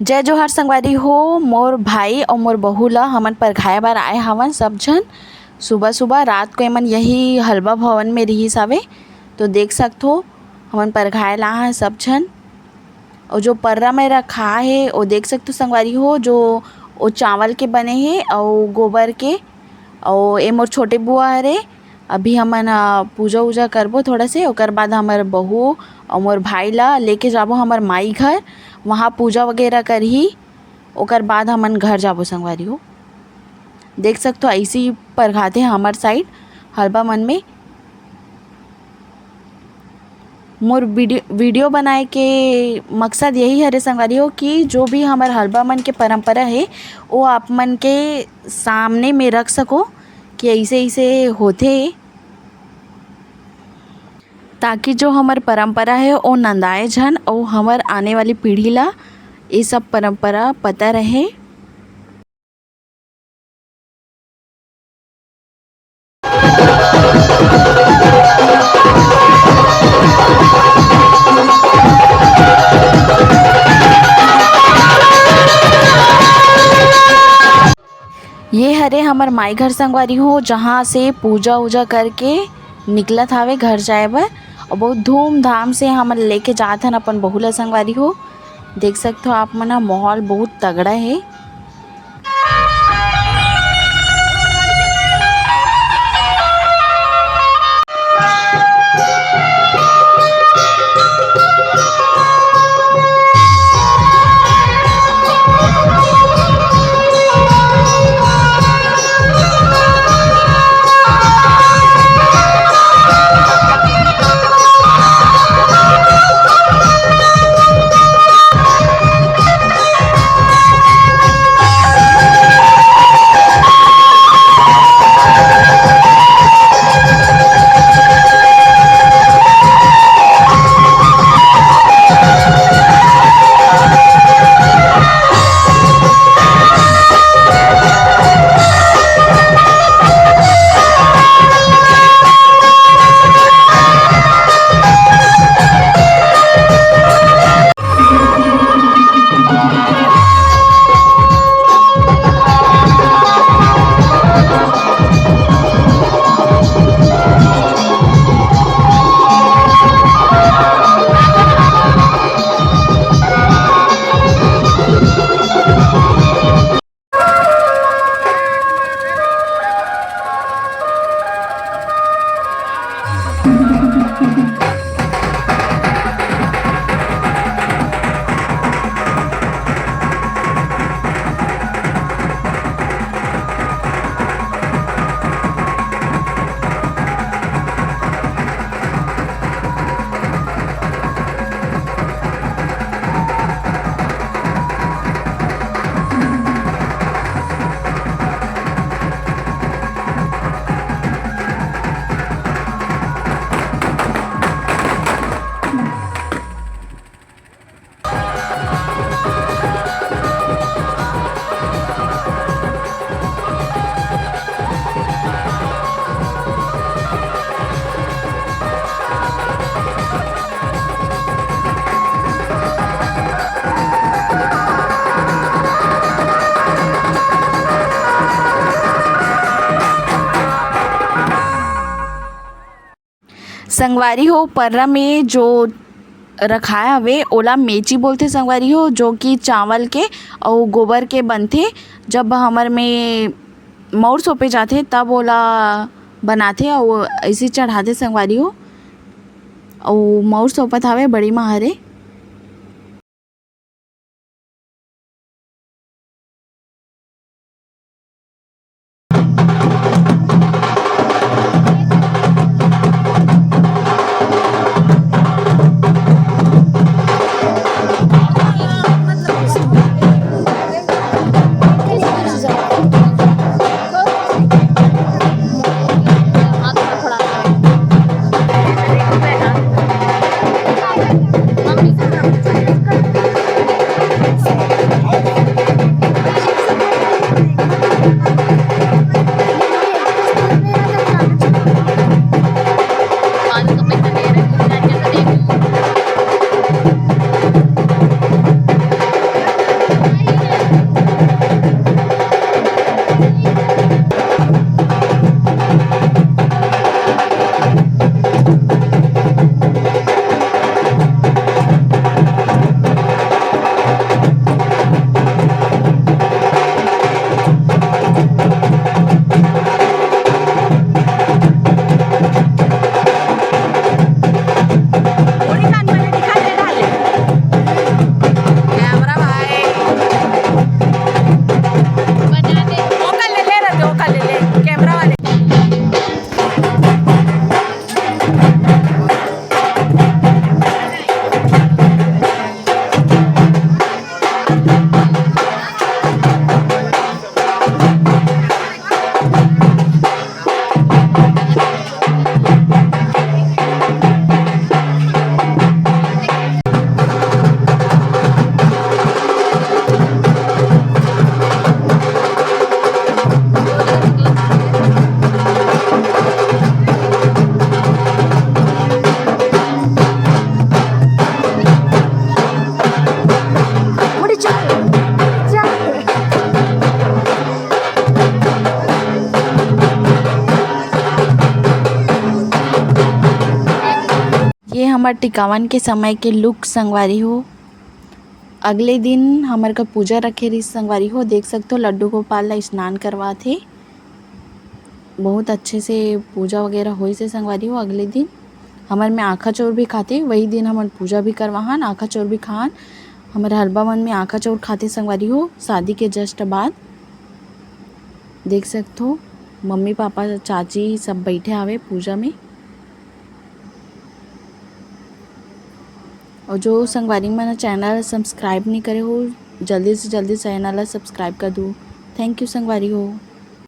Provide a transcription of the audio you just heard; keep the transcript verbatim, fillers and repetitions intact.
जय जोहार संगवारी हो, मोर भाई अउ मोर बहू ला हमन परघाए बर आए हवन सब झन। सुबह सुबह रात को एमन यही हलवा भवन में रिहिस हवे, तो देख सकथो हमन परघाए ला हन सब झन। अउ जो पर्रा में रखा हे, वो देख सकथो संगवारी हो, जो वो चावल के बने हे अउ गोबर के, अउ ए मोर छोटे बुआ हरे। अभी हमन, अ, पूजा उजा करबो थोड़ा से, ओकर बाद हमर बहू अउ मोर भाई ला लेके जाबो हमर माई घर, वहाँ पूजा वगैरह करही, ओकर बाद हमन घर जाबो संगवारी हो। देख सकथो, ऐसे ही परघाथे हमर side हलवा मन में। मोर वीडियो, वीडियो बनाए के मकसद यही हरे संगवारी हो कि जो भी हमर हलवा मन के परंपरा हे, वो आप मन के सामने में रख सको कि ऐसे ऐसे होथे, ताकि जो हमर परंपरा हे, वो नंदाए झन, अउ हमर आने वाली पीढ़ी ला ये सब परंपरा पता रहे। ये हरे हमर माई घर संगवारी हो, जहाँ से पूजा उजा करके निकलत हावे घर जाए बर। और बहुत धूमधाम से हमन लेके जात हन अपन बहू ला संगवारी हो। देख सकथो आप मन ह, माहौल बहुत तगड़ा हे। संगवारी हो, पर्रा में जो रखाय हवे, ओला मेची बोलथे संगवारी हो, जो कि चावल के अउ गोबर के बनथे। जब हमर में मउर सौंपे जाथे, तब ओला बनाथे अउ अइसे चढ़ाथे संगवारी हो। अउ मउर सौंपत हवे बड़ी माँ हरे। हमर टिकावन के समय के लुक संगवारी हो। अगले दिन हमर का पूजा रखे रहिस संगवारी हो। देख सकथो लड्डू गोपाल ला स्नान करवात हे। बहुत अच्छे से पूजा वगैरह होइस हे संगवारी हो। अगले दिन हमर में आखा चौर भी खाथे, वही दिन हमन पूजा भी करवाहन, आखा चौर भी खान। हमर हरबा मन में आखा चौर खाथे संगवारी हो शादी के जस्ट बाद। देख सकथो मम्मी पापा चाची सब बैठे हावे पूजा में। और जो संगवारी मन चैनल सब्सक्राइब नहीं करे हो, जल्दी से जल्दी चैनल ला सब्सक्राइब कर दो। थैंक यू संगवारी हो।